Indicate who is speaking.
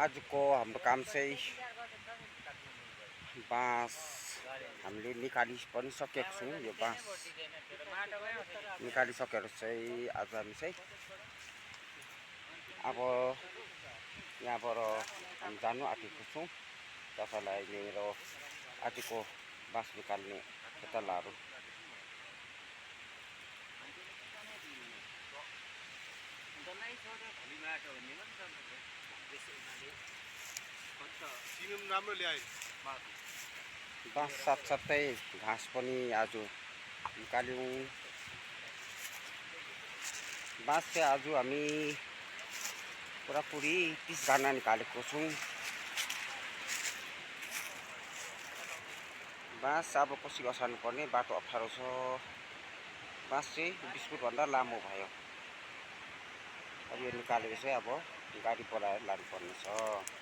Speaker 1: आजको हाम्रो काम चाहिँ बाँस हामीले निकालि पनि सकेको छौँ। यो बाँस निकालिसकेर चाहिँ आज हामी चाहिँ अब यहाँबाट हामी जानु आँटेको छौँ। त्यसैलाई मेरो आजको बाँस निकाल्ने खेतालाहरू बाँस साथसाथै घाँस पनि आज निकाल्यौँ। बाँस चाहिँ आज हामी पुरापुरी 30 गाना निकालेको छौँ। बाँस अब कसरी बसाल्नु पर्ने बाटो अप्ठ्यारो छ। बाँस चाहिँ 20 फुट भन्दा लामो भयो। अब यो निकालेर चाहिँ अब गाडी बोलाएर लानुपर्ने छ।